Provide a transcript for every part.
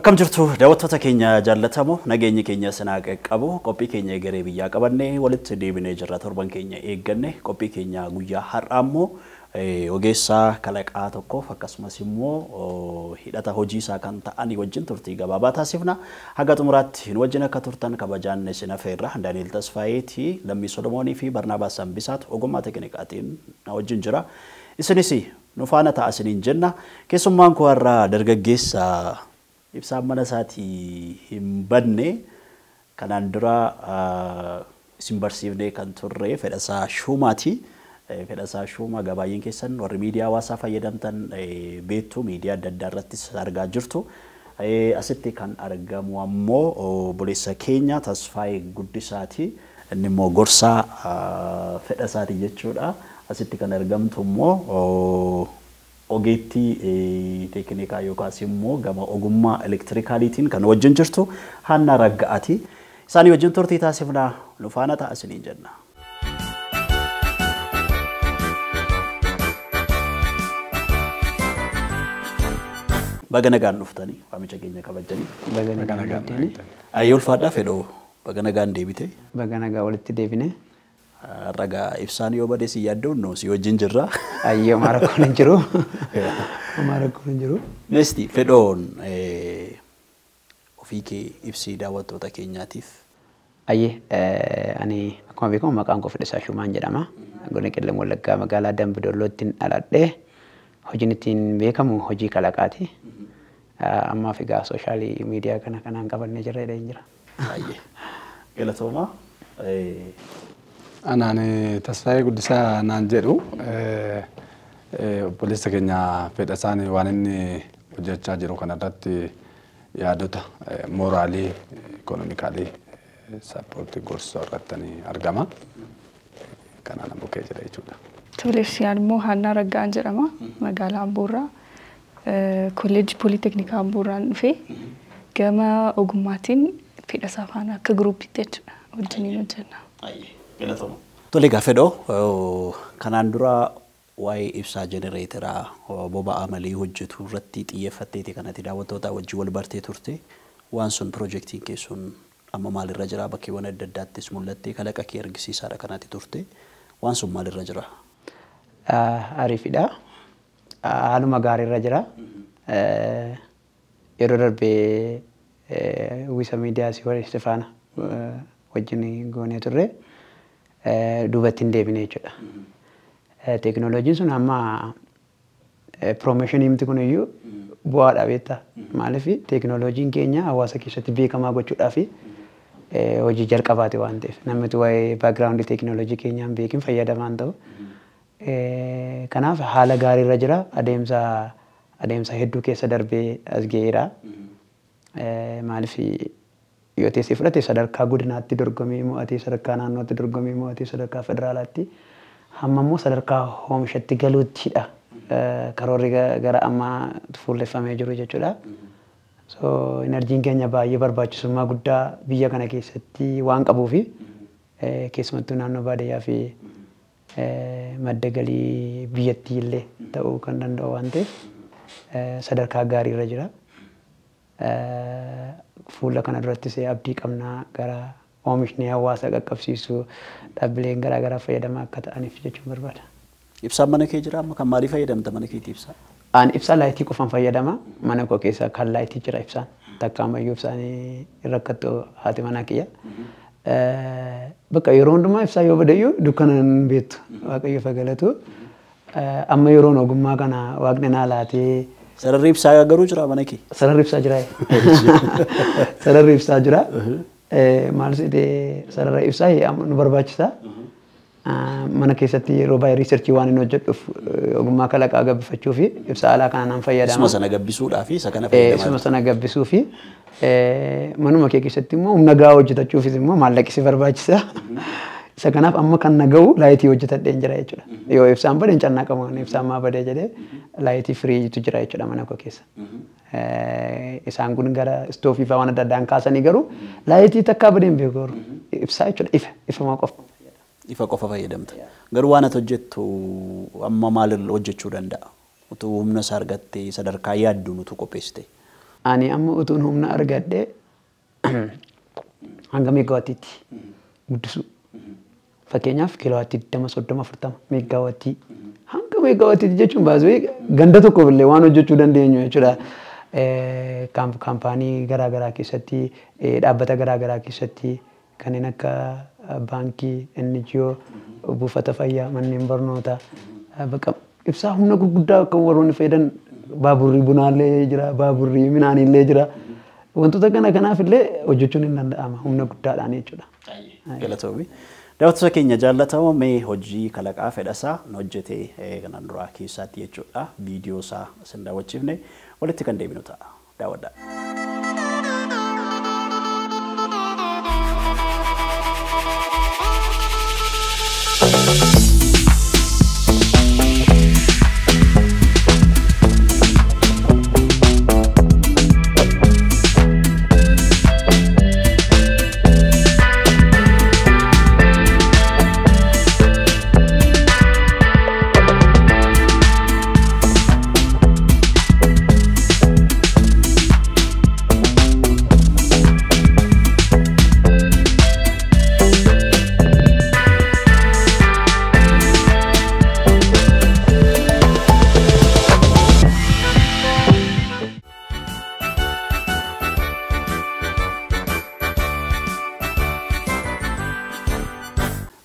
Akkam jirtu daawwattoota keenya jaallatamoo, nageenyi keenya sinaa qaqqabu. Qophii keenya egeree biyyaa qabannee walitti deebinee jirra. Torban keenya eegganne qophii keenya guyyaa har'aa immoo ogeessaa kalaqaa tokkoof akkasumas immoo hidhata hojii isaa kan ta'anii wajjin turtii gabaabaa taasifna. Haga xumuraatti nu wajjin akka turtan kabajaan isin afeerra. Daani'el Tasfaayeetii, Lammii Solomoonii fi Barnaabaas Sambisaatu ogummaa teeknikaatiin na wajjin jira. Isinis nu faana ta'a isiniin jenna. Keessummaan koo har'aa dargaggeessa ibsaan mana isaatii hin badne, kanaan dura isin barsiifnee kan turre Fedhasaa Shuumaati. Fedhasaa Shuumaa gabaay'een keessan warri miidiyaa hawaasaa fayyadamtan beektu, miidiyaa adda addaa irrattis argaa jirtu. Asitti kan argamu ammoo obboleessa keenya Tasfaayee Guddisaati. Inni immoo gorsaa Fedhasaati jechuudha. Asitti kan argamtu immoo ogeettii teeknikaa yookaas immoo gama ogummaa elektirikaaliitiin kan wajjin jirtu Haannaa Ragga'aati. Isaanii wajjin turtii taasifnaa, nu faana ta'a isiniin jenna. Baga nagaan dhuftanii, waamicha keenya kabajanii. Baga nagaan deebitanii. Ayyee, ulfaadhaa Fedhoo, baga nagaan deebite. Baga nagaa walitti deebine. Ragaa ibsaan yoo bade si yaaddoon nu si wajjin jirra. Ayyee, homaa rakkoon hin jiru. Homaa rakkoon hin jiru. Meesti Fedhoon, ofii kee ibsii daawwattoota keenyaatiif. Ayyee, ani akkuma beekamu maqaan koo Fedhasaa Shuumaan jedhama. Godina Qellem Wallaggaa, magaalaa Dambi Dollootti dhaladhee, hojiin ittiin beekamu hojii kalaqaati. Ammaaf egaa social media kana kanaan qabannee jirra jedhee jira. Ayyee. Galatoomaa. Anaan Tasfaayee Guddisaa naan jedhu. Obboleessa keenya Fedhasaan waan inni hojjechaa jiru kanarratti yaadota moraalii, economically support, gorsuu irratti argama. Kanaan bukkee jira jechuudha. Toleessiyaan immoo Haannaa Raggaan jedhama. Magaalaa Amboorraa. Kolleejjii Pooliteknikaa Amboorraan dhufee gama ogummaatiin Fedhasaa faana akka groupiitti jechuudha wajjiniin hojjenna. Galatoomaa. Tole egaa Fedhoo, kanaan dura waa'ee ibsaa jenereeteraa boba'aa malee hojjetu irratti xiyyeeffatteeti kanatti daawwattoota wajjin wal bartee turte. Waan sun piroojeektiin keessun amma maalirra jira? Bakkeewwan adda addaattis mul'attee kalaqa kee argisiisaadha kanatti turte. Waan sun maalirra jira? Ariifidha. Haaluma gaariirra jira. Yeroo darbee uwwisa miidiyaa si walitti faana wajjin goonee turre, duubatti hin deebine jechuudha. Teekinooloojiin sun amma promotionii miti kun iyyuu bu'aadha beektaa. Maaliif, teekinooloojiin keenya hawaasa keessatti beekamaa gochuudhaaf hojii jalqabaati waan ta'eef, namni waa'ee backgroundii teekinooloojii keenyaa hin beekin fayyadamaa hin ta'u. Kanaaf haala gaariirra jira, adeemsa hedduu keessa darbee as ga'eera. Maaliif yoo teessee fudhate, sadarkaa godinaatti dorgomee mo'atee, sadarkaa naannootti dorgomee mo'atee, sadarkaa federaalaatti, hamma immoo sadarkaa oomishatti galuuttidha karoorri gara ammaa fuulleffamee jiru jechuudha. So enerjiin keenya baay'ee barbaachisummaa guddaa biyya kana keessatti waan qabuufi, keessumattuu naannoo baadiyyaa fi madda galii biyyattii illee ta'uu kan danda'u waan ta'eef, sadarkaa gaariirra jira. Fuula kana durattis abdii qabnaa gara oomishni hawaasa qaqqabsiisu, dhaabbileen garaa garaa fayyadamaa akka ta'aniif jechuun barbaada. Ibsaan mana kee jira amma? Kan maalii fayyadamta mana keetii ibsaa? Ani ibsaa lightii qofaan fayyadama. Mana koo keessa kan lightii jira ibsaan. Takka ammayyuu ibsaan rakkattu haati manaa kiyya. Bakka yeroo hundumaa ibsaa yoo badayyuu dukkana hin beektu. Waaqayyo fagalatu. Amma yeroon ogummaa kana Waaqni naa laatee. Sararri ibsaa garuu jira mana kee? Sararri ibsaa jira. Sararri ibsaa jira. Maal seetee, sarara ibsaa nu barbaachisa. Mana keessatti yeroo baay'ee researchii waan hin hojjedhuuf, ogummaa kalaqaa gabbifachuu fi ibsaa alaa kana nan fayyadama. Isuma sana gabbisuudhaa fi isa kana fayyadamaa. Isuma sana gabbisuu fi manuma kee keessatti immoo humna gahaa hojjetachuufis immoo maallaqi si barbaachisa. Isa kanaaf amma kan na gahu lightii hojjetadheen jira jechuudha. Yoo ibsaan bade hin cannaqamu, ibsaan maa badee jedhee, lightii freetu jira jechuudha mana koo keessa. Isaan kun gara stoveii fa'aa waan adda addaan kaasanii, garuu lightii takkaa badee hin beeku garuu ibsaa jechuudha, ifa qofa. Ifa qofa fayyadamta. Garuu waan ati hojjettu amma maal hojjechuu danda'a? Utuu humna isaa argattee sadarkaa yaadduun utuu qopheessite. Ani amma utuun humna argadhee hanga meegawaattiitti guddisuu. Fakkeenyaaf kiilowaattii 20, 30, 40 meegawaattii hanga meegawaattiitti jechuun baasuu ganda tokkoof illee waan hojjechuu dandeenyu jechuudha. Kaampaanii garaagaraa keessatti, dhaabbata garaagaraa keessatti kanneen akka baankii, NGO, buufata fayyaa, manneen barnootaa bakka ibsaa humna gurguddaa akka warroonni fayyadan baaburri bunaallee jira, baaburri midhaanillee jira. Wantoota kana kanaaf illee hojjechuun hin danda'ama humna guddaadhaan jechuudha. Galatoomi. Daawwattoota keenya jaallatamoo mee hojii kalaqaa Fedhasaa hojjetee kanaan duraa keessatti jechuudha. Viidiyoo isaa isin daawwachiifne walitti kan deebinu ta'a. Daawwadhaa.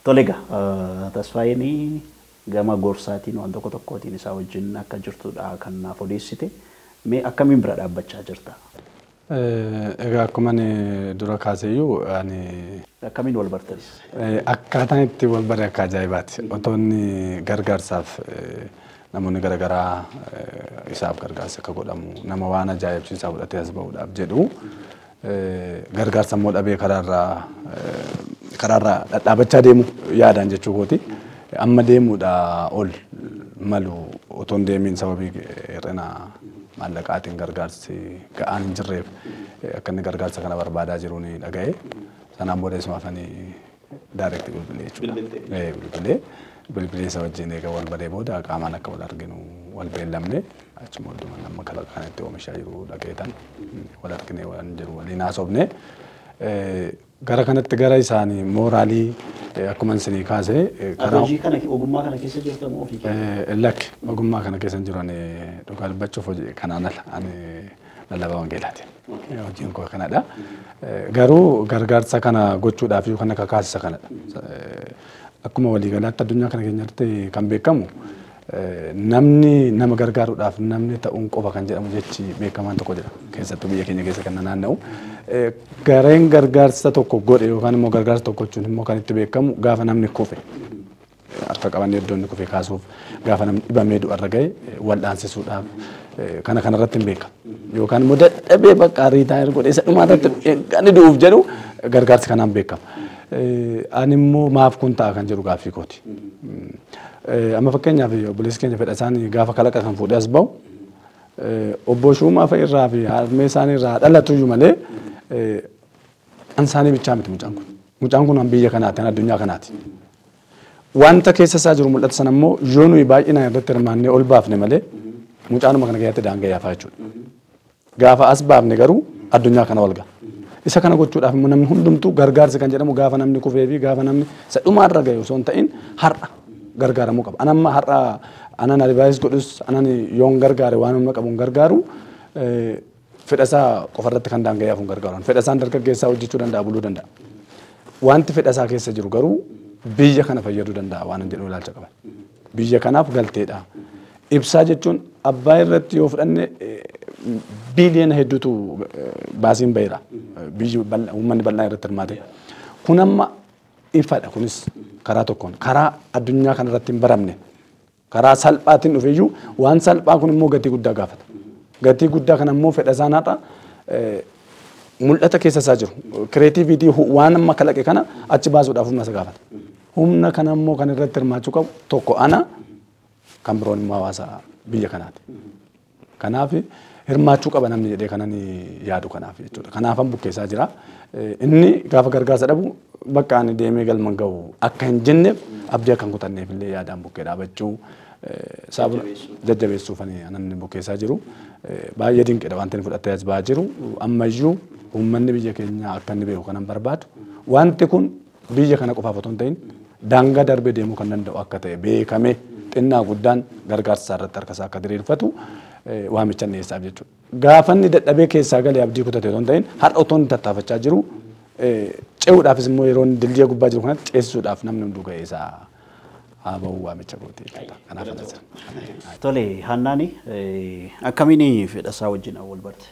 Tole egaa Tasfaayeen gama gorsaatiin waan tokko tokkootiin isaa wajjin akka jirtudha kan naaf odeessite. Mee akkamiin bira dhaabbachaa jirta? Egaa akkuma ani dura kaaseyyuu ani Akkamiin wal bartanis? Akkaataan itti wal bare akka ajaa'ibaati. Otoo inni gargaarsaaf namoonni garaagaraa isaaf gargaarsa akka godhamu nama waan ajaa'ibsiisaa fudhatee as ba'uudhaaf jedhu gargaarsa immoo dhabee karaarraa dhadhaabachaa deemu yaadaan jechuu kooti. Amma deemuudha ol malu otoo hin deemiin sababii hir'ina maallaqaatiin gargaarsi ga'aan hin jirreef akka inni gargaarsa kana barbaadaa jiru ni dhaga'e. Sanaan booda isumaaf ani daayirektii bilbilee jechuudha. Bilbilee isa wajjin eega wal baree booda qaamaan akka wal arginu wal beellamne achuma hundumaa nama kalaqa kan itti oomishaa jiru dhaga'etan wal argine waan jiru waliin haasofne. Gara kanatti gara isaanii mooraalii akkuma isinii kaase karaa hojii kana ogummaa kana keessa jirta moo ofii kee? Lakki ogummaa kana keessa hin jiru ani dhugaa dubbachuuf hojii kanaan ala ani lallabaa wangeelaati. Hojiin koo kanadha. Garuu gargaarsa kana gochuudhaaf kan akka kaasisa kanadha. Akkuma waliigalaatti addunyaa kana keenyatti kan beekamu namni nama gargaaruudhaaf namni ta'uun qofa kan jedhamu jechi beekamaan tokko jira. Keessattuu biyya keenya keessa kan naanna'u. Gareen gargaarsa tokko godhe yookaan immoo gargaarsa tokko jechuun immoo kan itti beekamu gaafa namni kufe. Harka qabannee iddoo inni kufe kaasuuf gaafa namni dhibamee du'arra gahe wal'aansisuudhaaf kana kanarratti hin beekamu. Yookaan immoo dadhabee bakka riitaayir godhe isa dhumaarratti inni du'uuf jedhu gargaarsi kanaan beekama. Ani immoo maaf kun ta'a kan jedhu gaaffii kooti. Amma fakkeenyaaf obboleessi keenya Fedhasaan gaafa kalaqa kan fuudhee as ba'u obbo Shuumaa fa'a irraa fi harmee isaanii irraa dhalatuyyuu malee an isaanii bichaa miti mucaan kun. Mucaan kun an biyya kanaati, an addunyaa kanaati. Wanta keessa isaa jiru mul'atu sana immoo yoo nuyi baay'inaan irratti hirmaannee ol baafne malee mucaanuma kana keessatti daanga'ee hafaa jechuudha. Gaafa as baafne garuu addunyaa kana wal ga'a. Isa kana gochuudhaaf immoo namni hundumtuu gargaarsi kan jedhamu gaafa namni kufee fi gaafa namni isa dhumaarra gahe osoo hin ta'in har'a gargaaramuu qaba. An amma har'a anan advice godhus anan yoon gargaare waan humna qabuun gargaaru fedhasaa qofarratti kan daanga'ee hafuun gargaaru. Fedhasaan dargaggeessaa hojjechuu danda'a buluu danda'a. Wanti fedhasaa keessa jiru garuu biyya kana fayyaduu danda'a waan hin jedhu ilaalcha qaban. Biyya kanaaf galteedha. Ibsaa jechuun abbaa irratti yoo fudhanne biiliyoona hedduutu baasiin baheera. Biyyi uummanni bal'aan irratti hirmaate. Kun amma ifadha kunis karaa tokkoon karaa addunyaa kanarratti hin baramne karaa salphaatiin dhufeyyuu waan salphaa kun immoo gatii guddaa gaafata. Gatii guddaa kana immoo fedhasaan har'a mul'ata keessa isaa jiru. Kireetiiviitii waan amma kalaqe kana achi baasuudhaaf humna isa gaafata. Humna kana immoo kan irratti hirmaachuu qabu tokko ana kan biroon immoo hawaasa biyya kanaati. Kanaaf hirmaachuu qaba namni jedhee kanan yaadu kanaaf jechuudha. Kanaafan bukkeessaa jira. Inni gaafa gargaarsa dhabu bakka ani deemee galma gahu akka hin jenneef abdii akka hin kutanneef illee yaadaan bukkee dhaabachuu Jajjabeessuuf ani bukeessaa jiru. Baay'ee dinqiidha wanti inni fudhatee as ba'aa jiru. Ammayyuu uummanni biyya keenyaa akka inni beeku kanan barbaadu. Wanti kun biyya kana qofaaf otoo hin ta'in daangaa darbee deemuu kan danda'u akka ta'e beekamee xinnaa guddaan gargaarsa irratti harka isaa akka diriirfatu waamicha dhiyeessaaf jechuudha. Gaafa inni dadhabee keessaa galee abdii kutate otoo hin ta'in har'a otoo inni tattaafachaa jiru ce'uudhaafis immoo yeroo inni dildiya gubbaa jiru kanatti ceesisuudhaaf namni hunduu ga'ee isaa haa ba'u waamicha gootee jechuudha. Kanaaf ana jira. Tole Hannaani akkamiin Fedhasaa wajjin wal barte?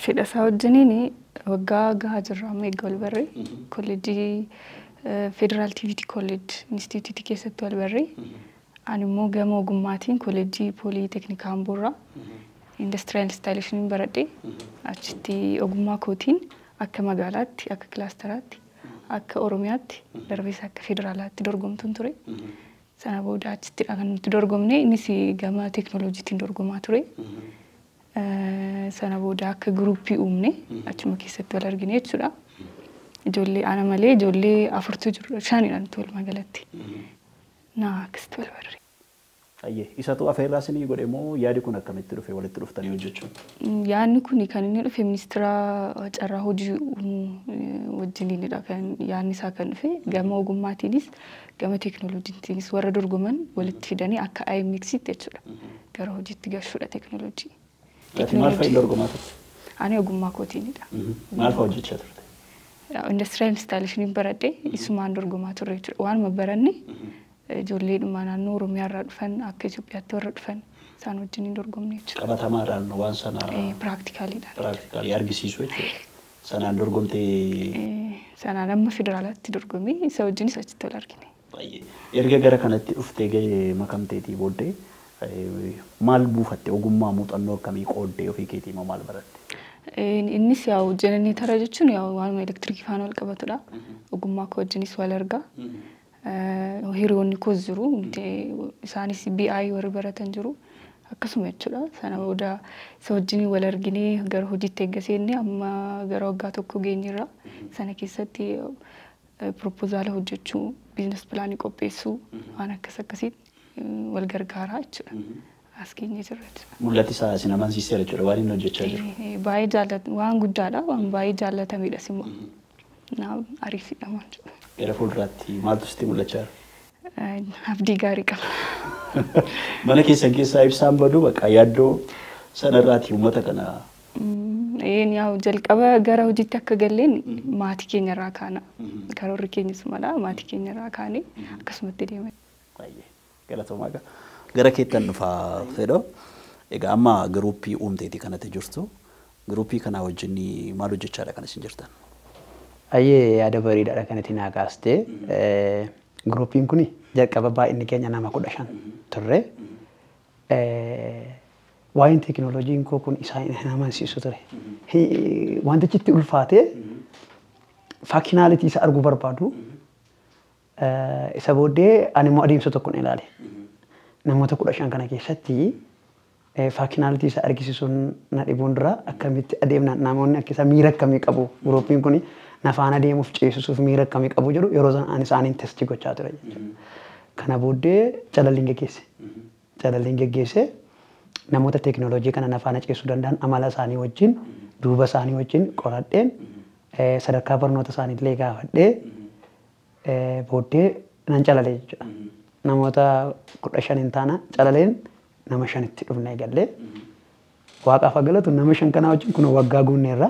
Fedhasaa wajjiniin waggaa gahaa jirra amma eegga wal barree kolleejjii Federal TVET College Institute keessatti wal barree. Ani immoo gama ogummaatiin kolleejjii Pooliteknikaa Amboorraa Industrial Installation baradhee achitti ogummaa kootiin akka magaalaatti, akka kilaastaraatti, akka Oromiyaatti, darbees akka federaalaatti dorgomtuun ture. Sana booda achittidha kan nuti dorgomne, innis gama teekinooloojiitiin dorgomaa ture. Sana booda akka guruppii uumne achuma keessatti wal argine jechuudha. Ijoollee ana malee ijoollee afurtu jiru, shanidha nuti walumaa galatti. Naa akkasitti wal barre. Ayyee, isatu afeerraa isinii godhe moo yaadi kun akkamitti dhufe walitti dhuftanii hojjechuun? Yaadni kun kan inni dhufe ministeera carraa hojii uumuu wajjiniinidha kan yaadni isaa kan dhufe gama ogummaatiinis gama teekinooloojiitiinis warra dorgoman walitti fidanii akka IMX'tti jechuudha. Gara hojiitti galchuudha teekinooloojii. Ati maal fa'i dorgomaa turte? Ani ogummaa kootiinidha. Maal fa'a hojjechaa turte? Industrial installation baradhee isumaan dorgomaa turre jechuudha. Waanuma baranne ijoolleedhuma naannoo Oromiyaa irraa dhufan akka Itoophiyaatti warra dhufan isaan wajjin hin dorgomne jechuudha. Qabatamaadhaan waan sana Piraaktikaalidhaan. Piraaktikaalii argisiisu jechuudha. Sanaan dorgomtee. Sanaan amma federaalaatti dorgomee isa wajjinis achitti wal argine. Baay'ee. Erga gara kanatti dhuftee gahee makamteetii booddee maal buufatte ogummaa muuxannoo akkamii qooddee ofii keetii immoo maal baratte? Innis yaa'u jenereetara jechuun yaa'u waanuma elektirikii faana wal qabatudha. Ogummaa koo wajjinis wal argaa. Hiriyoonni koos jiru, isaanis BI warri baratan jiru. Akkasuma jechuudha. Sana booda isa wajjin wal arginee gara hojiitti eegga seenne amma gara waggaa tokko geenyerra. Sana keessatti piroopozaala hojjechuu, biizines pilaanii qopheessuu waan akkas akkasiitti wal gargaaraa jechuudha. As geenyee jirra jechuudha. Mul'ati isaa isin amansiiseera jechuudha waan inni hojjechaa jiru. Baay'ee jaallat waan guddaadha, waan baay'ee jaallatamedhas immoo. Naa ariifidha waan jedhu. Gara fuulduraatti maaltu sitti mul'achaa jira? Abdii gaarii qaba. Mana keessan keessaa ibsaan badu bakka yaaddoo sanarraati uummata kana. Een yaa'u jalqaba gara hojiitti akka galleen maatii keenyarraa kaana. Karoorri keenyas mala maatii keenyarraa kaane akkasumatti deema. Baay'ee galatoomaa egaa. Gara keettan dhufaa Fedhoo. Egaa amma giruuppii uumteetii kanatti jirtu. Giruuppii kanaa wajjin maal hojjechaadha kan isin jirtan? Ayyee yaada bareedaadha kanatti naa kaastee. Giruuppiin kun jalqaba baay'inni keenya nama 15 turre. Waa'een teekinooloojiin koo kun isaan hin amansiisu ture. Wantichi itti ulfaatee faakinaalitii isa arguu barbaadu. Isa booddee ani immoo adeemsa tokkoon ilaale. Namoota 15 kana keessatti faakinaalitii isa argisiisuun na dhibuun dura akkamitti adeemna namoonni akka isaa miira akkamii qabu giruuppiin kun na faana deemuuf ceesisuuf miira akkamii qabu jedhu yeroo sana ani isaaniin testii gochaa ture jechuudha. Kana booddee calalliin geggeesse. Calalliin geggeesse namoota teekinooloojii kana na faana ceesisuu danda'an amala isaanii wajjin duuba isaanii wajjin qoradheen sadarkaa barnoota isaaniillee gaafadhee booddee nan calalee jechuudha. Namoota 15 hin taana calaleen nama 5tti dhufnee gallee waaqaaf galatu nama 5 kanaa wajjin kun waggaa guunneerra.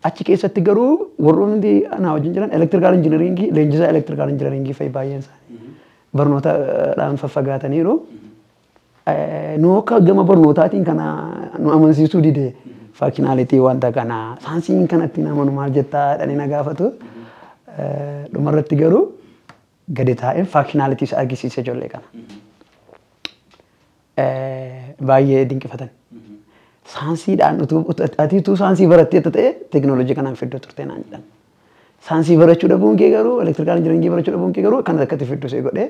Achi keessatti garuu warroonni anaa wajjin jiran elektirikaal injinaringii leenjisaa elektirikaal injinaringii fa'i baay'een isaanii barnootaadhaan faffagaataniiru. Nu akka gama barnootaatiin kana nu amansiisuu dide faakinaalitii wanta kana saansiin kanatti amanu maal jettaa jedhanii na gaafatu. Dhumarratti garuu gadi taa'een faakinaalitii isa argisiise ijoollee kana. Baay'ee dinqifatan. Saansiidhaan ati utuu saansii barattee ta'e teekinooloojii kanaan fiddoo turte naan jedhan. Saansii barachuu dhabuun kee garuu elektirikaal injinaringii barachuu dhabuun kee garuu kan akkatti fidduu see godhee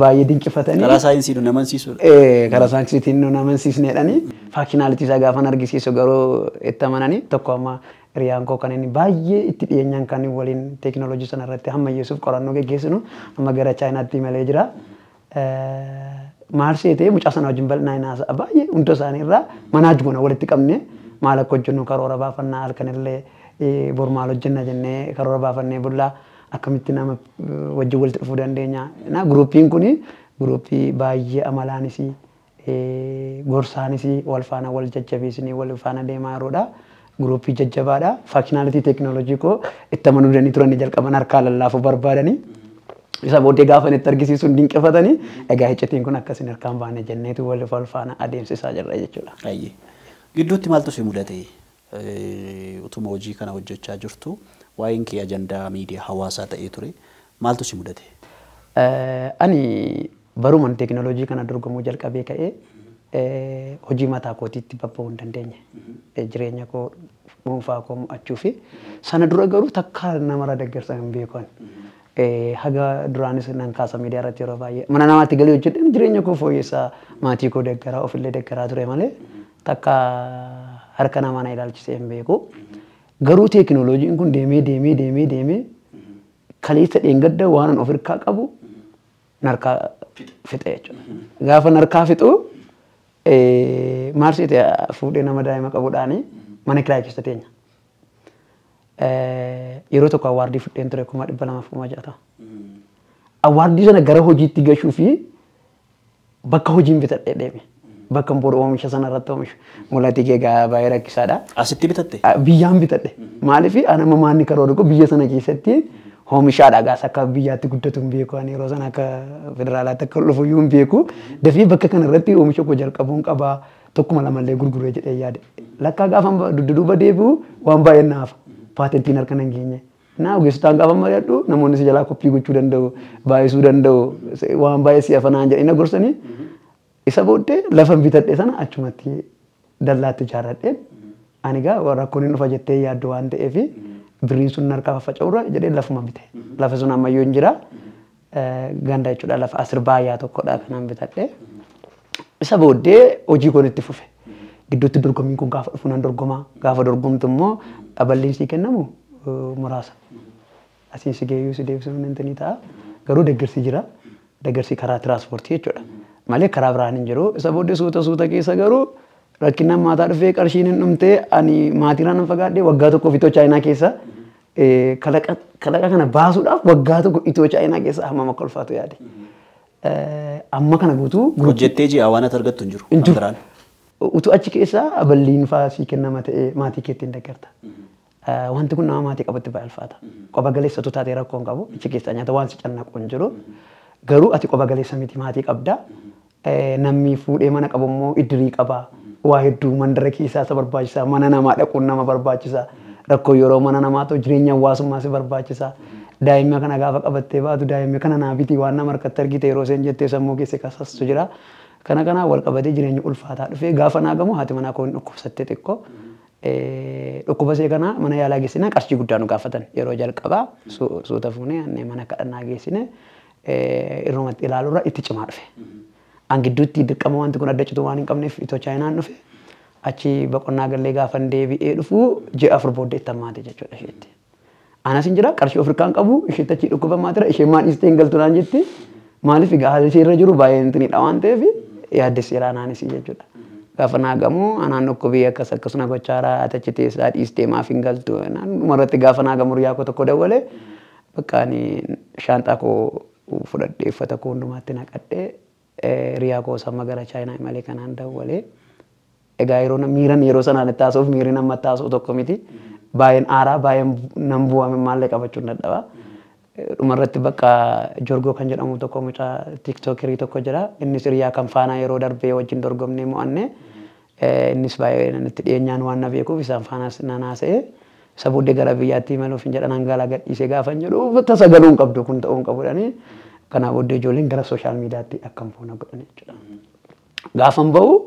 baay'ee dinqifatanii. Karaa saayinsii nu amansiisuudha. Karaa saayinsiitiin nu amansiisneedhani. Faakinaalitii isaa gaafan argisiisu garuu itti amananii tokko amma hiriyaan koo kan inni baay'ee itti dhiyeenyaan kan waliin teekinooloojii sana irratti hammayyeessuuf qorannoo geggeessinu amma gara Chaayinaatti imalee jira. Maal seetee mucaa sana wajjin bal'inaan haasa'a baay'ee hunda isaanii irraa manaa goona walitti qabne maal akka hojjennu karoora baafannaa halkanillee bor maal hojjenna jennee karoora baafannee bullaa akkamitti nama wajjin walitti dhufuu dandeenya. Na groupiin kuni groupii baay'ee amalaanis gorsaanis wal faana wal jajjabeessinee wal faana deemaa yeroodha. Groupii jajjabaadha. Functionality teekinooloojii koo itti amanuu danda'anii turanii jalqaban harkaa lallaafuu barbaadanii. Isa booddee gaafa itti argisiisuun dinqifatanii egaa iccitiin kun akkasiin harkaan baane jenneetu wal faana adeemsisaa jirra jechuudha. Ayyee. Gidduutti maaltu si mudate? Utuma hojii kana hojjechaa jirtu waa'een kee ajandaa miidiyaa hawaasaa ta'ee ture. Maaltu si mudate? Ani baruman teekinooloojii kana dorgomuu jalqabee ka'ee hojii mataa kootiitti babba'uu hin dandeenye. Jireenya koo dhuunfaa koo mo'achuu fi sana dura garuu takka namarra deeggarsa hin beekan. Haga duraanis nan kaasa miidiyaa irratti yeroo baay'ee mana namaatti galii hojjedhan jireenya koo fooyyessaa maatii koo deeggaraa ofillee deeggaraa ture malee takka harka namaa na ilaalchisee hin beeku. Garuu teekinooloojiin kun deemee deemee deemee deemee kaleessa dheengadda waan an of harkaa qabu narkaa fixe jechuudha. Gaafa narkaa fixu maal seete fuudhee nama daa'ima qabuudhaani mana kiraayii keessa teenya. Yeroo tokko awardii fudheen ture 260,000. Awardii sana gara hojiitti gashuu fi bakka hojiin bitadhee deeme. Bakka boru oomisha sana irratti oomishu. Mul'ati kee baay'ee rakkisaadha. Asitti bitatte? Biyyaan bitadhe. Maaliif ana maanni karoora koo biyya sana keessatti oomishaadha gaas akka biyyaatti guddatu hin beeku ani yeroo sana akka federaalaatti akka dhufu iyyuu hin beeku. Dafii bakka kana irratti oomisha koo jalqabuun qabaa tokkuma lamallee gurguree jedhee yaade. Lakkaa gaafa dudduuba deebi'u waan baay'een naafa. Paatentiin harka nan geenye. Na ogeessotaan gaafa mari'adhu namoonni si jalaa koppii gochuu danda'u, baay'isuu danda'u, waan baay'ee si afanaan jedhanii na gorsanii. Isa booddee lafa bitadhe sana achumatti dallaatti ijaarradheen ani gaa rakkoon hin dhufa jettee yaaddu waan ta'eef birriin sun harkaa faffaca'uurra jedhee lafuma bite. Lafa sun ammayyuu hin jira. Ganda jechuudha lafa asir baay'aa tokkodha kanaan bitadhe. Isa booddee hojii koon itti fufe. Gidduutti dorgommiin kun gaafa dhufu nan dorgomaa. Gaafa dorgomtu immoo dhaballiin sii kennamu muraasa. Asiin si geeyyuu si deebisuun hin ta'a. Garuu deeggarsi jira. Deeggarsi karaa tiraanspoortii jechuudha. Malee karaa biraan hin jiru. Isa booddee suuta suuta keessa garuu rakkinaan maataa dhufee qarshiin hin dhumtee ani maatiirraa nan fagaadhee waggaa tokkoof Itoo Chaayinaa keessa kalaqa kana baasuudhaaf waggaa tokko Itoo Chaayinaa keessa hammam akka ulfaatu yaade. Amma kana guutuu hojjettee ji'a waan ati argattu hin jiru. Hin jiru. Utuu achi keessa aballiin fa'aa sii kennama ta'ee maatii keetti hin deeggarta. Wanti kun nama maatii qabutti baay'ee ulfaata. Qoba galeessatu taatee rakkoo hin qabu. Achi keessa nyaata waan si cannaqu hin jiru. Garuu ati qoba galeessa miti maatii qabda. Namni fuudhee mana qabu immoo iddirii qaba. Waa hedduu mandara keessaa isa barbaachisa. Mana namaa dhaquun nama barbaachisa. Rakkoo yeroo mana namaa ta'u jireenya hawaasummaa si barbaachisa. Daa'imma kana gaafa qabattee baatu daa'imma kana naa biti waan nama harkatti argite yeroo isheen jettee sammuu keessa kasastu jira. Kana kanaan wal qabatee jireenya ulfaataa dhufee gaafa naa gamu haati manaa koo hin dhukkubsatte xiqqoo. Dhukkuba ishee kana mana yaalaa geessine qarshii guddaa nu gaafatan yeroo jalqabaa suuta fuunee annee mana kadhannaa geessine irrumatti ilaaluurra itti cimaa dhufe. An gidduutti dirqama wanti kun adda citu waan hin qabneef Itoo Chaayinaan dhufe achi boqonnaa gallee gaafa deebi'ee dhufu ji'a 4 booddee itti hammaate jechuudha isheetti. Anas hin jira qarshii Afrikaan qabu isheetti achi dhukkuba maatira isheen maan dhiistee hin galtu naan jetti maaliif egaa haalli ishee irra jiru baay'ee intinidha waan ta'eef yaaddesseera anaanis jechuudha. Gaafa naa gamu anaan dhukkubii akkas akkasuma gochaaraa ati achi teessaa dhiistee maaf hin galtu dhumarratti gaafa naa gamu riyaa koo tokko dawwalee bakka ani shaanxaa koo fudhadhee uffata koo hundumaatti naqadhee riyaa koo sama gara Chaayinaa malee kanaan dawwalee egaa yeroo miiran yeroo sanaan itti haasa'uuf miirri nama itti haasa'u tokko miti baay'een aaraa baay'een nan bu'ame maallee qabachuun dadhaba. Dhumarratti bakka Jorgoo kan jedhamu tokko mucaa tiiktookerii tokko jira. Innis hiriyaa kan faanaa yeroo darbee wajjin dorgomnee mo'anne. Innis baay'ee itti dhiyeenyaan waan na beekuuf isaan faanaas nan haasa'e. Isa booddee gara biyyaatti imaluuf hin jedhan hangalaa gadhiisee gaafa hin jedhu tasa galuu hin qabdu kun ta'uu hin qabu jedhanii. Kanaa booddee ijoolleen gara sooshaal miidiyaatti akkam foona godhan jechuudha. Gaafan ba'u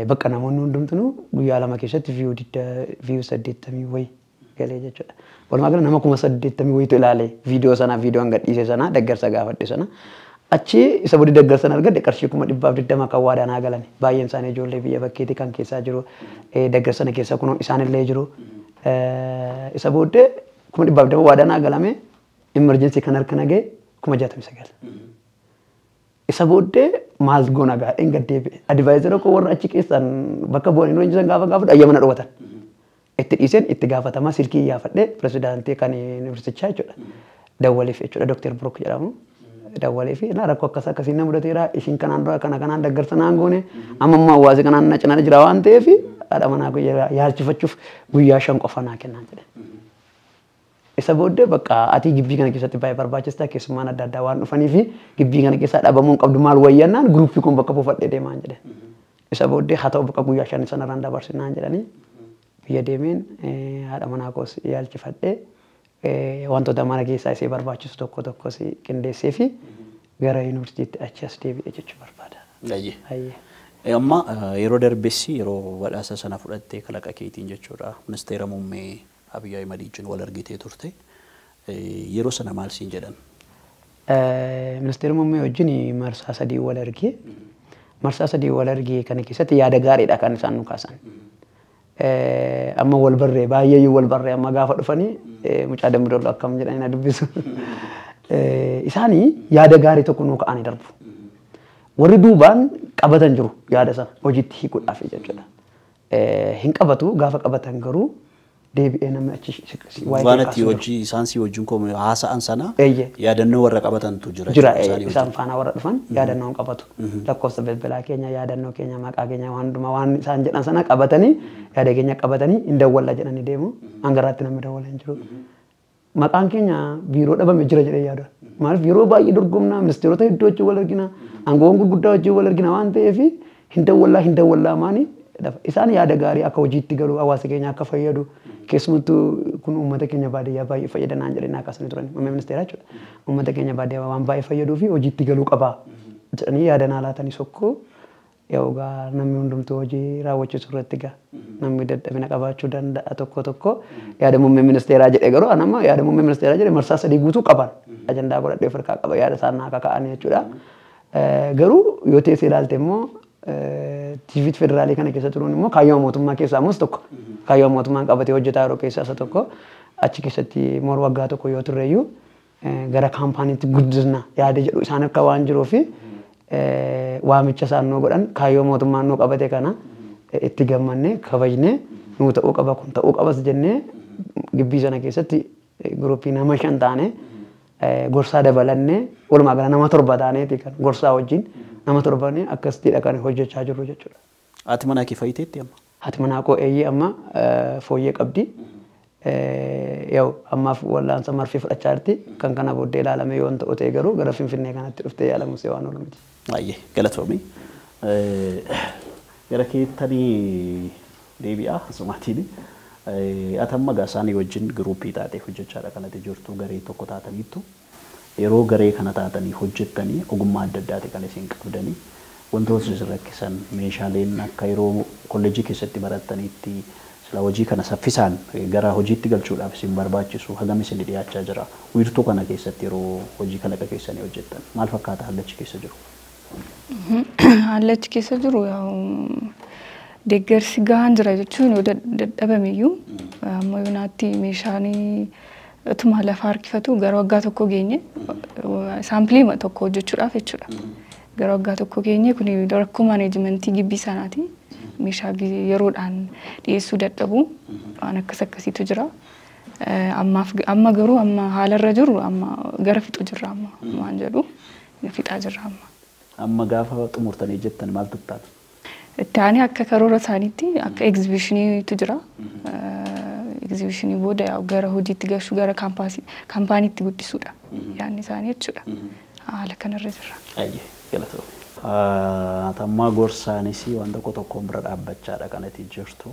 bakka namoonni hundumtuu guyyaa 2 keessatti viyuu 80 wayii galee jechuudha. Walumaa gala nama 80,000 wayiitu ilaale viidiyoo sana viidiyoon gadhiise sana deeggarsa gaafadhe sana. Achi isa booddee deeggarsa argadhe qarshii 120,000 kan waadaa naa galan. Baay'een isaanii ijoollee biyya bakkeetti kan keessaa jiru deeggarsa sana keessa kunoo isaanillee jiru. Isa booddee 120,000 waadaa naa galame emergency kan harka nagee 69,000. Isa booddee maal goona gaadheen gad deebi'e. Advisor koo warra achi keessaan bakka bu'anii leenjisan gaafa gaafadhu ayyama na dhowwatan. Itti dhiiseen itti gaafatamaa silkii iyyaafadhee pirezidaantii kan yuunivarsiitichaa jechuudha. Dawwaleef jechuudha, Dooktar Brook jedhamu. Dawwalee fi na rakkoo akkas akkasii na mudateera, ishiin kanaan dura kana kanaan deeggarsa naan goone, amma immoo hawaasi kanaan na cinaa jira waan ta'eef haadha manaa koo yaalchifachuuf guyyaa 5 qofa naa kennaan jedhe. Isa booddee bakka ati gibbii kana keessatti baay'ee barbaachista, keessummaan adda addaa waan dhufanii fi gibbii kana keessaa dhabamuu hin qabdu, maal wayyannaan guruppii kun bakka buufadhee deemaan jedhe. Isa booddee haa ta'u bakka guyyaa 5 sanarraan dabarsinaan jedhanii biyya deemeen haadha manaa koos yaalchifadhee wantoota mana keessaa isee barbaachisu tokko tokkos qindeessee fi gara yuunivarsiitiitti achi as deebi'e jechuu barbaada. Ayyee. Amma yeroo darbessi yeroo badhaasa sana fudhattee kalaqa keetiin jechuudha ministeera muummee Abiy Ahimad wajjin wal argitee turte. Yeroo sana maal siin jedhan? Ministeera muummee wajjin marsaa 3 wal argee, marsaa 3 wal argee kana keessatti yaada gaariidha kan isaan nu kaasan. Amma wal barree baay'eeyyuu wal barree amma gaafa dhufanii mucaa Dambidolloo akkam jedhanii na dubbisu. Isaanii yaada gaarii tokko nuu ka'anii darbu. Warri duubaan qabatan jiru yaada sana hojiitti hiikuudhaaf jechuudha. Hin qabatu, gaafa qabatan garuu deebi'ee namni achi waa'ee Waan ati hojii isaan si wajjin koo haasa'an sana yaadannoo warra qabatantu jira. Jira, isaan faana warra dhufan yaadannoo hin qabatu. Lakkoofsa bilbilaa keenya, yaadannoo keenya, maqaa keenya, waan hundumaa waan isaan jedhan sana qabatanii yaada keenya qabatanii hin dawwalla jedhanii deemu. Hangaraatti namni dawwala hin jiru. Maqaan keenya biiroo dhabame jira jedhee yaadu. Maaliif yeroo baay'ee dorgomnaa, ministeerota hedduu wajjin wal argina, aangoowwan gurguddaa wajjin wal argina waan ta'eef hin dawwallaa hin dawwallaa maani isaan yaada gaarii akka hojiitti galu, hawaasa keenya akka fayyadu, keessumattuu kun uummata keenya baadiyyaa baay'ee fayyada naan jedhanii akkasanii turan muummee ministeeraa jechuudha. Uummata keenya baadiyyaa waan baay'ee fayyaduu fi hojiitti galuu qaba jedhanii yaada naa laatanii sokkoo gaa namni hundumtuu hojii raawwachiisu irratti gaa namni dadhabina qabaachuu danda'a tokko tokko yaada muummee ministeeraa jedhe garuu anamma yaada muummee ministeeraa jedhe marsaa 3 guutuu qaban ajandaa godhadhee of harkaa qaba yaada isaan naa kaka'anii jechuudha. Garuu yoo teessee ilaalte immoo TVT federaalii kana keessa turuun immoo kaayyoo mootummaa keessaa immoo tokko kaayyoo mootummaan qabatee hojjetaa yeroo keessaa isa tokko achi keessatti moor waggaa tokko yoo turreeyyuu gara kaampaaniitti guddisna yaada jedhu isaan harka waan jiruu fi waamicha isaan nuu godhan kaayyoo mootummaan nuu qabate kana itti gammannee kabajnee nuu ta'uu qaba kun ta'uu qabas jennee gibbii sana keessatti guruppii nama 5 taane gorsaa dabalannee walumaa gala nama 7 taaneeti kan gorsaa wajjin nama 7 akkasittidha kan hojjechaa jirru jechuudha. Haati manaa kee fayyiteetti amma? Haati manaa koo eeyyee amma fooyyee qabdi. Yaa'u ammaaf wallaansa marfee fudhachaa jirti. Kan kana booddee ilaalame yoo ta'u ta'e garuu gara Finfinnee kanatti dhuftee yaalamus waan oolu miti. Baay'ee galatoomii. Gara keettanii deebi'aa asumaatiin. Ati amma gaa isaanii wajjin giruuppii taatee hojjechaadha kanatti jirtu, garee tokko taataniittu. Yeroo garee kana taatanii hojjettanii ogummaa adda addaati kan isin qabdanii wantoota isin rakkisan meeshaaleen akka yeroo kolleejjii keessatti barattaniitti sila hojii kana saffisaan gara hojiitti galchuudhaaf isin barbaachisu hagam isin dhiyaachaa jira. Wiirtuu kana keessatti yeroo hojii kalaqa keessanii hojjettan maal fakkaata haalli achi keessa jiru? Haalli achi keessa jiru deeggarsi gahaan jira jechuun yoo dadhabameyyuu amma yoonaatti meeshaan utuma lafa harkifatu gara waggaa tokko geenye saampilii tokko hojjechuudhaaf jechuudha. Gara waggaa tokko geenye kun rakkoo maaneejimentii gibbii sanaati. Meeshaa yeroodhaan dhiyeessuu dadhabu waan akkas akkasiitu jira. Amma garuu amma haalarra jiru amma gara fixu jirra amma waan jedhu fixaa jirra amma. Amma gaafa xumurtanii jettan maaltu taata? Itti aanee akka karoora isaaniitti akka egzibishiniitu jira. Egzibishinii booda gara hojiitti galchuu gara kaampaaniitti guddisuudha yaadni isaanii jechuudha. Haala kanarra jirra. Ayyee galatoomii. Atammaa gorsaanis waan tokko tokkoon bira dhaabbachaadha kanatti jirtu.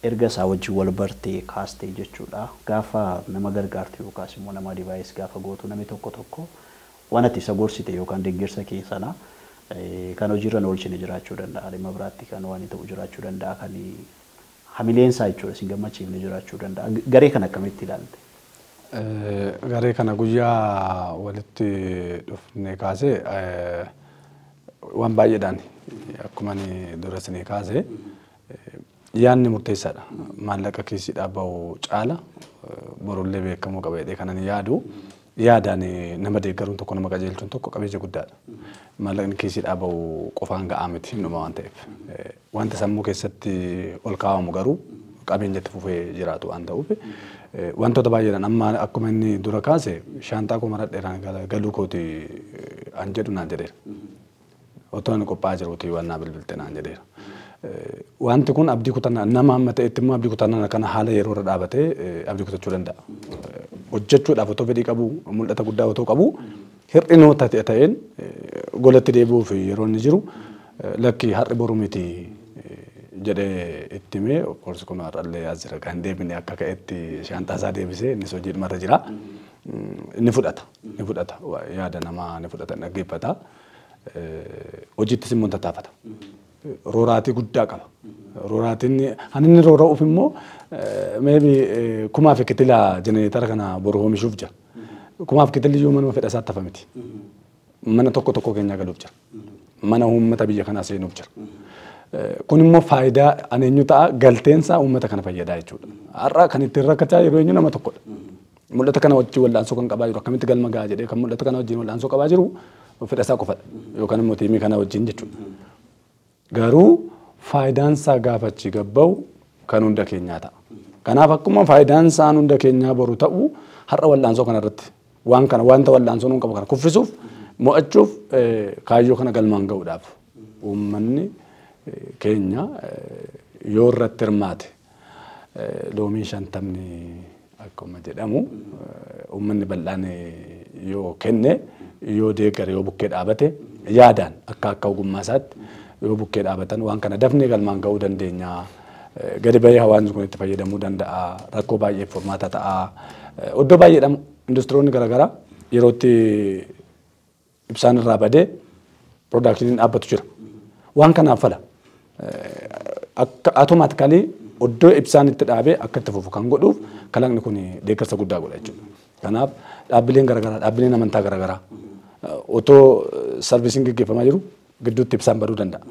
Erga isaa wajjin wal bartee kaastee jechuudha. Gaafa nama gargaartu yookaas immoo nama divaayis gaafa gootu namni tokko tokko waan ati isa gorsite yookaan deeggarsa kee sana kan hojiirra oolchine jiraachuu danda'a. Dhimma biraatti kan waan ta'u jiraachuu danda'a. Kan hamileen isaa jechuudha isin gammachiifne jiraachuu danda'a. Garee kana akkamitti ilaalte? Garee kana guyyaa walitti dhufne kaasee waan baay'eedhaan akkuma ani dura isinii kaasee yaadni murteessaadha. Maallaqa kiisiidhaa bahu caala borullee beekamuu qaba jedhee kanan yaadu. Yaadaan nama deeggaruun tokko nama qajeelchuun tokko qabeenya guddaadha. Maallaqni kiisii dhaaba'u qofaan ga'aa miti dhuma waan ta'eef. Wanta sammuu keessatti ol kaa'amu garuu qabeenya itti fufee jiraatu waan ta'uuf wantoota baay'eedhaan amma akkuma inni dura kaase shaantaa koo maradheeraan galuu kooti an jedhu naan jedheera. Otoo inni qophaa'aa jiruuti waan naa bilbilte naan jedheera. Wanti kun abdii kutannaa nama amma ta'etti immoo abdii kutannaa kana haala yeroo irra dhaabatee abdii kutachuu danda'a. Hojjechuudhaaf otoo fedhii qabu mul'ata guddaa otoo qabu hir'inoota ta'een golatti deebi'uuf yeroo inni jiru lakki har'i boru miti jedhee itti himee of course kun har'allee as jira kan deebine akka ka'etti shaantaa isaa deebisee innis hojii dhumarra jira. Inni fudhata ni fudhata yaada namaa ni fudhata dhaggeeffata hojiittis immoo tattaafata. Rooraatii guddaa qaba. Rooraatiin kan inni roora'uuf immoo maybe kumaaf kitila jenereetara kana boru oomishuuf jira. Kumaaf kitilli iyyuu manuma fedha isaatti hafa miti. Mana tokko tokko keenyaa galuuf jira. Mana uummata biyya kanaa seenuuf jira. Kun immoo faayidaa an eenyu ta'a galteensaa uummata kana fayyadaa jechuudha. Har'a kan ittiin rakkachaa jiru eenyu nama tokkodha. Mul'ata kana wajjin wal'aansoo kan qabaa jiru akkamitti galma ga'a jedhee kan mul'ata kana wajjin wal'aansoo qabaa jiru fedha isaa qofadha yookaan immoo tiimii kana wajjin jechuudha. Garuu faayidaan isaa gaafa achi gabba'u kan hunda keenyaa ta'a. Kanaaf akkuma faayidaan isaa hunda keenyaa boru ta'u har'a wal'aansoo kana irratti waan kana wanta wal'aansoo nuun qabu kana kuffisuuf mo'achuuf kaayyoo kana galmaan ga'uudhaaf uummanni keenya yoo irratti hirmaate loomiin 50 akkuma jedhamu uummanni bal'aan yoo kenne yoo deeggare yoo bukkee dhaabate yaadaan akka akka ogummaa isaatti yoo bukkee dhaabatan waan kana dafnee galmaan ga'uu dandeenya. Gadi bahee hawaasni kun itti fayyadamuu danda'a. Rakkoo baay'eef furmaata ta'a. Iddoo baay'eedhaan industiroonni garaagaraa yerootti ibsaan irraa badee piroodaakshiniin dhaabbatu jira. Waan kanaaf fala. Akka automaatikaalii iddoo ibsaan itti dhaabee akka itti fufu kan godhuuf kalaqni kun deeggarsa guddaa godha jechuudha. Kanaaf dhaabbileen garaagaraa dhaabbileen amantaa garaagaraa otoo sarvisiin gaggeeffamaa jiru gidduutti ibsaan baduu danda'a.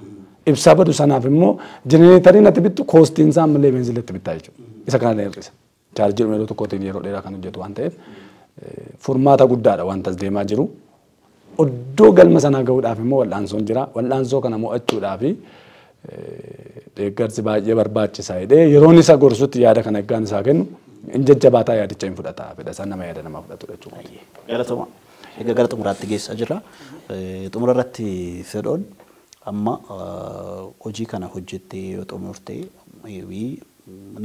Ibsaa badu sanaaf immoo jenereetariin ati bittu koostiin isaa ammallee beenzila itti bittaa jechuudha. Isa kanallee hir'isa. Chaarjii yeroo tokkootiin yeroo dheeraa kan hojjetu waan ta'eef furmaata guddaadha wanta as deemaa jiru. Iddoo galma sanaa gahuudhaaf immoo wal'aansoon jira. Wal'aansoo kana mo'achuudhaaf deeggarsi baay'ee barbaachisaa jedhee yeroon isa gorsutti yaada kana eeggaan isaa kennu hin jajjabaataa yaadicha hin fudhata. Fedha isaa nama yaada namaa fudhatudha jechuudha. Galatoomaa. Egaa gara xumuraatti geessaa jirra. Xumura irratti fedhoon amma hojii kana hojjettee yoo xumurte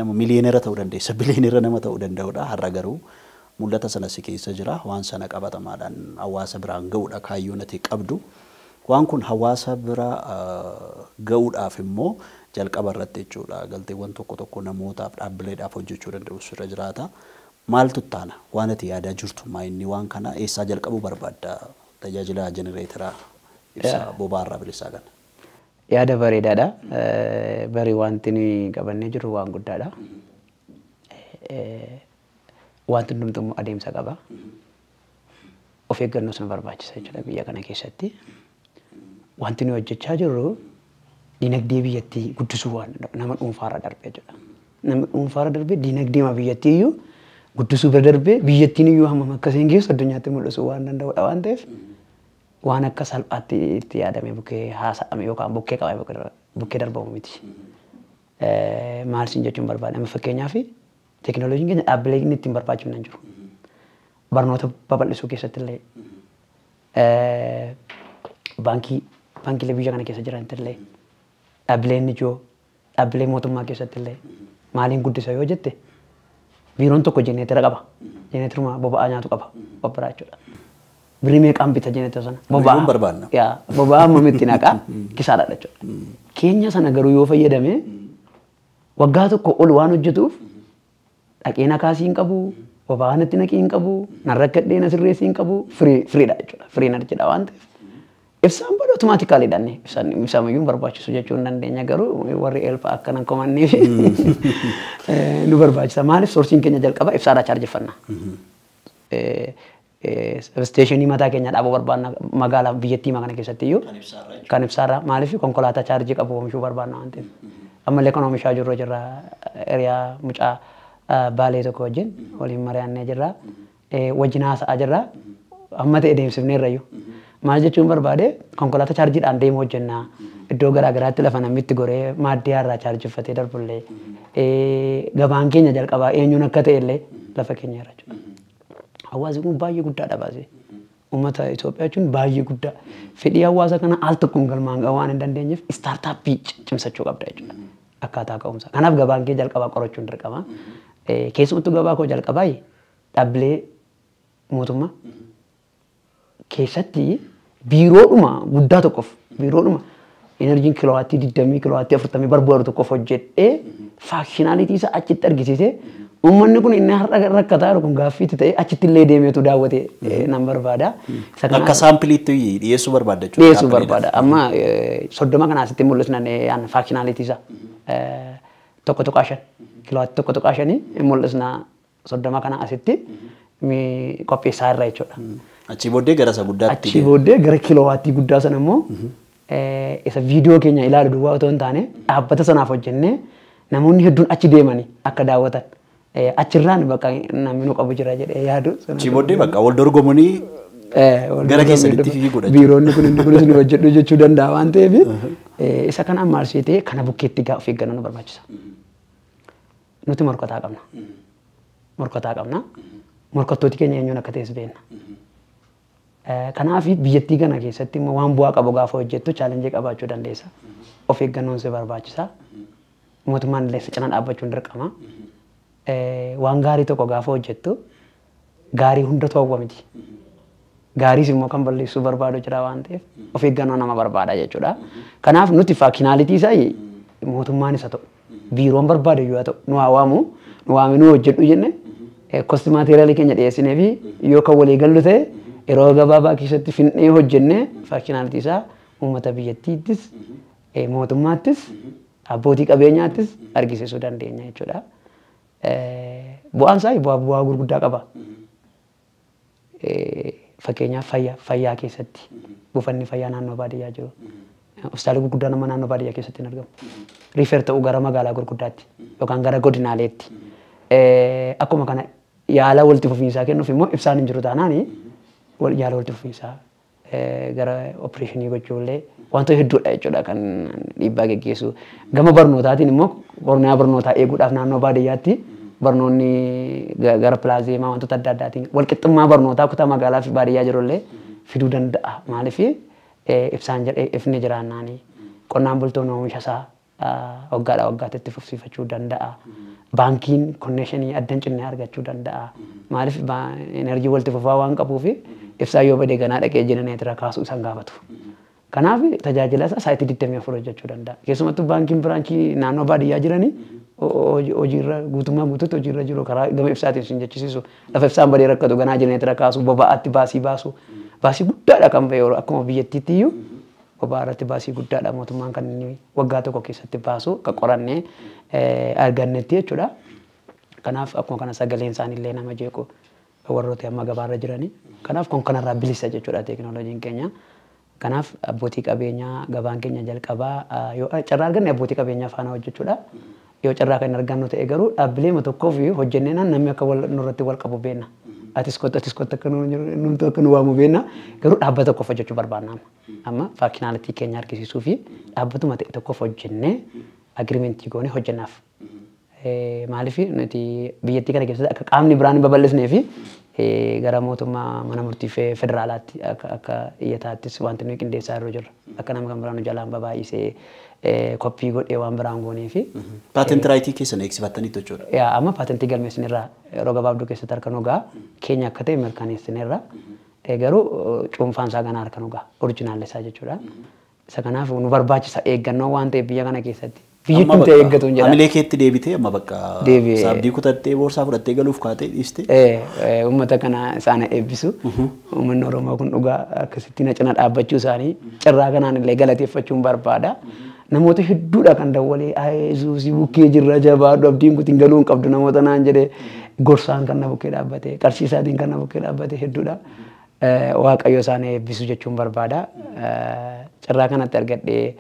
nama miliyeenera ta'uu dandeessa biliyeenera nama ta'uu danda'udha. Har'a garuu mul'ata sana si keessa jira. Waan sana qabatamaadhaan hawaasa biraan ga'uudha kaayyoon ati qabdu. Waan kun hawaasa bira ga'uudhaaf immoo jalqaba irratti jechuudha. Galteewwan tokko tokko namootaaf dhaabbileedhaaf hojjechuu danda'u sirra jiraata. Maaltu taana waan ati yaadaa jirtu maa inni waan kana eessaa jalqabuu barbaadda tajaajila jenereetara ibsaa boba'aarraa bilisaa kana? Yaada bareedaadha. Bari wanti nuyi qabannee jirru waan guddaadha. Wanti hundumtuu immoo adeemsa qaba. Of eeggannoo sana barbaachisa jechuudha biyya kana keessatti. Wanti nuyi hojjechaa jirru dinagdee biyyattii guddisuu waan nama dhuunfaarra darbee jechuudha. Nama dhuunfaarra darbee dinagdee biyyattii iyyuu guddisuu bira darbee biyyattiin iyyuu hammam akkasiin geessu addunyaatti mul'isuu waan danda'udha waan ta'eef waan akka salphaatti itti yaadame bukkee haasa'ame yookaan bukkee qabame bukkee darbamu miti. Maal siin jechuun barbaada? Amma fakkeenyaaf teekinooloojiin keenya dhaabbilee inni ittiin barbaachifne hin jiru. Barnoota babal'isuu keessatti illee baankiilee biyya kana keessa jiran illee dhaabbilee NGO dhaabbilee mootummaa keessatti illee maaliin guddisa yoo jette biiroon tokko jenereetara qaba. Jenereetaruma boba'aa nyaatu qaba. Obbiraa jechuudha. Birrii meeqaan bita jenereetara sana? Boba'aa barbaanna. Yaa boba'aa ammamitti naqaa kisaadha jechuudha. Keenya sana garuu yoo fayyadame waggaa tokko ol waan hojjetuuf dhaqee nakaasii hin qabu, boba'aa natti naqii hin qabu, nan rakkadhee na sirreessii hin qabu, firiidha jechuudha. Firii narjidha waan ta'eef. Ibsaan badu automaatikaalidhaan ibsaan ibsamayyuu hin barbaachisu jechuu hin dandeenya garuu warri eelfaa akkanan komannee fi nu barbaachisa. Maaliif soorsiin keenya jalqaba ibsaadhaa chaarjeffanna. Isteeshinii mataa keenya dhaabuu barbaanna magaalaa biyyattii kana keessatti iyyuu kan ibsaarraa maaliif konkolaataa chaarjii qabu oomishuu barbaanna waan ta'eef. Ammallee kan oomishaa jirru jirra hiriyaa mucaa baalee tokko wajjin waliin mari'annee jirra. Wajjin haasa'aa jirra. Amma ta'e deemsifneerrayyuu. Maal jechuun barbaade, konkolaataa chaarjiidhaan deemu hojjennaa. Iddoo garaa garaatti lafa namni itti goree maaddii irraa chaarjiffatee darbullee. Gabaan keenya jalqabaa eenyuun akka ta'e illee lafa keenya irra jechuudha. Hawaasni kun baay'ee guddaadha baasee. Uummata Itoophiyaa jechuun baay'ee guddaa. Fedhii hawaasa kana al tokkoon galmaan ga'uu waan hin dandeenyeef startup cimsachuu qabda jechuudha. Akkaataa ka'umsa. Kanaaf gabaan kee jalqabaa qorachuun dirqama. Keessumattuu gabaa koo jalqabaa dhaabbilee mootummaa keessatti biiroodhuma guddaa tokkoof, biiroodhuma enerjiin kilowaattii 20, kilowaattii 40 barbaadu tokkoof hojjedhee functionality isaa achitti argisiisee, uummanni kun inni har'a rakkataa jiru kun gaaffiitti ta'e achitti illee deemeetu daawwate nan barbaada. Akka sampleitti dhiyeessuu barbaadda jechuudha. Dhiyeessuu barbaada. Amma 30 kana asitti mul'isna functionality isaa 1.5, kilowaattii 1.5 mul'isna, 30 kana asitti qopheessaa irra jechuudha. Achii booddee gara isa guddaatti. Achii booddee gara kilowaattii guddaa sana immoo isa viidiyoo keenya ilaalu duwwaa otoo hin taane dhaabbata sanaaf hojjennee namoonni hedduun achi deemanii akka daawwatan. Achirraan bakka namni nu qabu jira jedhee yaadu. Achii booddee bakka wal dorgomanii gara keessanitti fiiguudha. Biiroonni kun inni kunis nu hojjedhu jechuu danda'a waan ta'eef, isa kana ammaarsiitee kana bukkeetti gaa of eeggannoo nu barbaachisa. Nuti morkataa qabna. Morkataa qabna. Morkattooti keenya eenyuun akka ta'es beekna. Kanaaf biyyattii kana keessatti immoo waan bu'aa qabu gaafa hojjettu challenge qabaachuu dandeessa. Of eeggannoon si barbaachisa. Mootummaan illee si cina dhaabbachuun dirqama. Waan gaarii tokko gaafa hojjettu gaarii hundatu hawwa miti. Gaariis immoo kan balleessuu barbaadu jira waan ta'eef of eeggannoo nama barbaada jechuudha. Kanaaf nuti functionality isaa mootummaan isa ta'u, biiroon barbaade yoo ta'u, nu haa waamu, nu waami, nu hojjedhu jenne, cost material keenya dhiyeessinee fi yoo kan walii gallu ta'e yeroo gabaabaa keessatti finnee hojjennee functionality isaa uummata biyyattiittis, mootummaattis, abbootii qabeenyaattis argisiisuu dandeenya jechuudha. Bu'aan isaa bu'aa gurguddaa qaba. Fakkeenyaaf fayyaa keessatti buufanni fayyaa naannoo baadiyyaa jiru. Hospitaalli gurguddaan amma naannoo baadiyyaa keessatti hin argamu. Refer ta'uu gara magaalaa gurguddaatti yookaan gara godinaaleetti. Akkuma kana yaala walitti fufiinsaa kennuuf immoo ibsaan hin jiru taanaan yaala walitti fufiinsaa gara operation gochuullee wantoota hedduudha jechuudha kan dhiibbaa geggeessu. Gama barnootaatiin immoo qornaa barnootaa eeguudhaaf naannoo baadiyyaatti barnoonni gara pilaazeemaa wantoota adda addaatiin walqixxummaa barnootaa kutaa magaalaa fi baadiyyaa jirullee fiduu danda'a. Maaliif, ibsaan jedhee ifni jiraannaani qonnaan bultoonni oomisha isaa waggaadhaa waggaatti itti fufsiifachuu danda'a. Baankiin connection adda hin cinne argachuu danda'a. Maaliif, enerjii walitti fufaa waan qabuuf ibsaa yoo badee ganaa dhaqee jenereetira kaasuu isaan gaafatu. Kanaaf tajaajila isaa sa'aatii 24 hojjechuu danda'a. Keessumattuu baankiin branch naannoo baadiyyaa jiranii hojiirra guutummaa guutuutti hojiirra jiru karaa gama ibsaatiin sin jechisiisu. Lafa ibsaan badee rakkatu ganaa jenereetira kaasu, boba'aatti baasii baasu. Baasii guddaadha kan ba'e akkuma biyyattiitti iyyuu boba'aa irratti baasii guddaadha mootummaan kan inni waggaa tokko keessatti baasu akka qorannee argannetti jechuudha. Kanaaf akkuma kana sagaleen isaaniillee nama jeequ warroota amma gabaarra jiranii. Kanaaf kun kanarraa bilisa jechuudha teekinooloojiin keenya. Kanaaf abbootii qabeenyaa gabaan keenya jalqabaa yoo carraa arganne abbootii qabeenyaa faana hojjechuudha. Yoo carraa kan argannu ta'e garuu dhaabbilee tokkoof hojjennee namni akka nurratti wal qabu beekna. Atis kottu, atis kottu, akka nuti akka nu waamu beekna. Garuu dhaabbata tokkoof hojjechuu barbaanna amma. Amma functionality keenya argisiisuu fi dhaabbatuma ta'e tokkoof hojjennee agreement goonee hojjennaaf. Maaliif, nuti biyyattii kana keessatti akka qaamni biraan hin babal'isnee fi gara mootummaa mana murtii federaalaatti akka iyyataattis wanti nuyi qindeessaa jirru jirra. Akka nama kan biraan nu jalaan babaay'isee copy godhee waan biraan goonee fi. Patent right keessan eegsifattaniitu jechuudha. Yaa, amma patent galmeessineerra, yeroo gabaabduu keessatti harka nu ga'a, keenya akka ta'e mirkaneessineerra. Garuu cuunfaan isaa ganaa harka nu ga'a, original isaa jechuudha. Isa kanaaf nu barbaachisa eeggannoo waan ta'eef biyya kana keessatti. Biyyi Amma kun ta'e bakka eeggatu hin jedha. Hamilee keetti deebitee amma bakka Deebi'ee. Saabdii kutattee boorsaa fudhattee galuuf kaatee dhiiste. Uummata kana isaan eebbisu. Uummanni Oromoo kun dhugaa akkasitti na cina dhaabbachuu isaanii carraa kanaan illee galateeffachuun barbaada. Namoota hedduudha kan dawwalee, "Yesuusii bukkee jirra, jabaadhu, abdiin kutiin galuu hin qabdu," namoota naan jedhee gorsaan kan na bukkee dhaabbate, qarshii isaatiin kan na bukkee dhaabbate hedduudha. Waaqayyo isaan eebbisu jechuun barbaada. Carraa kanatti argadhee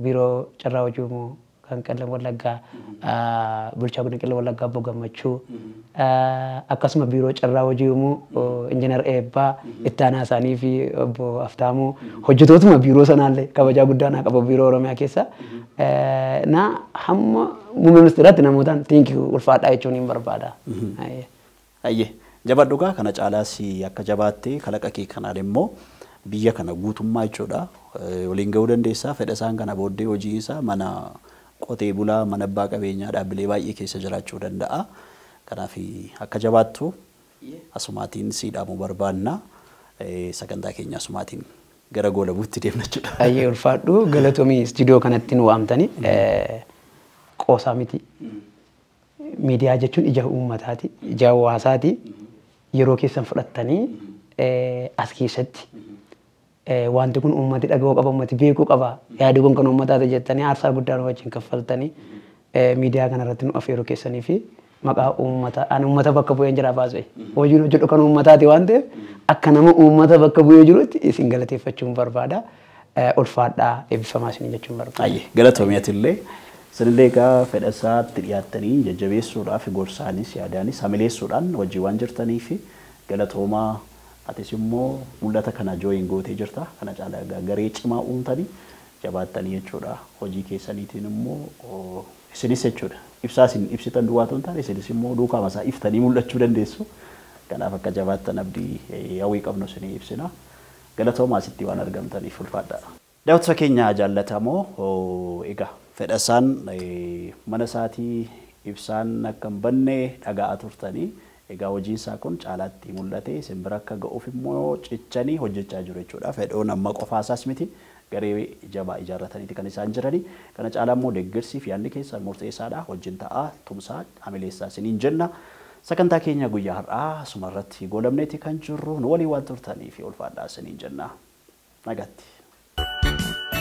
biiroo carraa hojii uumuu kan Qellem Wallaggaa bulchaa godina Qellem Wallaggaa obbo Gammachuu akkasuma biiroo carraa hojii uumuu injiinar Eebbaa itti aanaa isaanii fi obbo Aftaamuu hojjetootuma biiroo sanaallee kabajaa guddaa naa qabu biiroo Oromiyaa keessa. Na hamma muummee ministeeraatti namootaan thank you ulfaadhaa jechuun hin barbaada. Ayyee jabadhu gaa kana caalaas akka jabaattee kalaqa kee kanaan immoo biyya kana guutummaa jechuudha waliin ga'uu dandeessaa. Fedha isaan kana booddee hojii isaa mana qotee bulaa mana abbaa qabeenyaa dhaabbilee baay'ee keessa jiraachuu danda'a. Kanaaf akka jabaattu asumaatiin sii dhaamuu barbaanna. Sagantaa keenya asumaatiin gara goolabuutti deemna jechuudha. Ayyee ulfaadhu galatoomii istiidiyoo kanatti nu waamtanii qoosaa miti. Miidiyaa jechuun ija uummataati, ija hawaasaati. Yeroo keessan fudhattanii as keessatti wanti kun uummati dhaga'uu qaba, uummati beekuu qaba. Yaadi kun kan uummataati jettanii aarsaa guddaa nu wajjin kaffaltanii miidiyaa kanarratti nu afeeruu keessanii fi maqaa uummata ani uummata bakka bu'een jira baasee hojiin hojjedhu kan uummataati waan ta'eef akka nama uummata bakka bu'ee jirutti isin galateeffachuun barbaada. Ulfaadhaa eebbifamaa isin jechuun barbaada. Ayyee galatoomii atillee isinillee egaa fedha isaatti dhiyaattanii jajjabeessuudhaaf gorsaanis yaadaanis hamileessuudhaan hojii waan jirtanii fi galatoomaa atis immoo mul'ata kana jooyin gootee jirta. Kana caalaa garee cimaa uumtanii jabaattanii jechuudha. Hojii keessaniitiin immoo isinis jechuudha. Ibsaa isin ibsitan duwwaa otoo hin taane isinis immoo duukaa masaa iftanii mul'achuu dandeessu. Kanaaf akka jabaattan abdii hawwii qabnu isinii ibsina. Galatoomaa asitti waan argamtaniif ulfaadha. Daawwattoota keenya jaallatamoo egaa fedha isaan mana isaatii ibsaan akka hin banne dhaga'aa turtanii egaa hojiin isaa kun caalaatti mul'ate isin bira akka ga'uuf immoo cichanii hojjechaa jiru jechuudha. Fedhoon amma qofaa isaas miti garee jabaa ijaarrataniiti kan isaan jirani. Kana caalaa immoo deeggarsi fi yaadni keessan murteessaadha. Wajjin ta'aa tumsaa hamileessaa isiniin jenna. Sagantaa keenya guyyaa har'aa asuma irratti goolabneeti kan jirru nu waliin waan turtanii fi ulfaadhaa isiniin jenna. Nagaatti.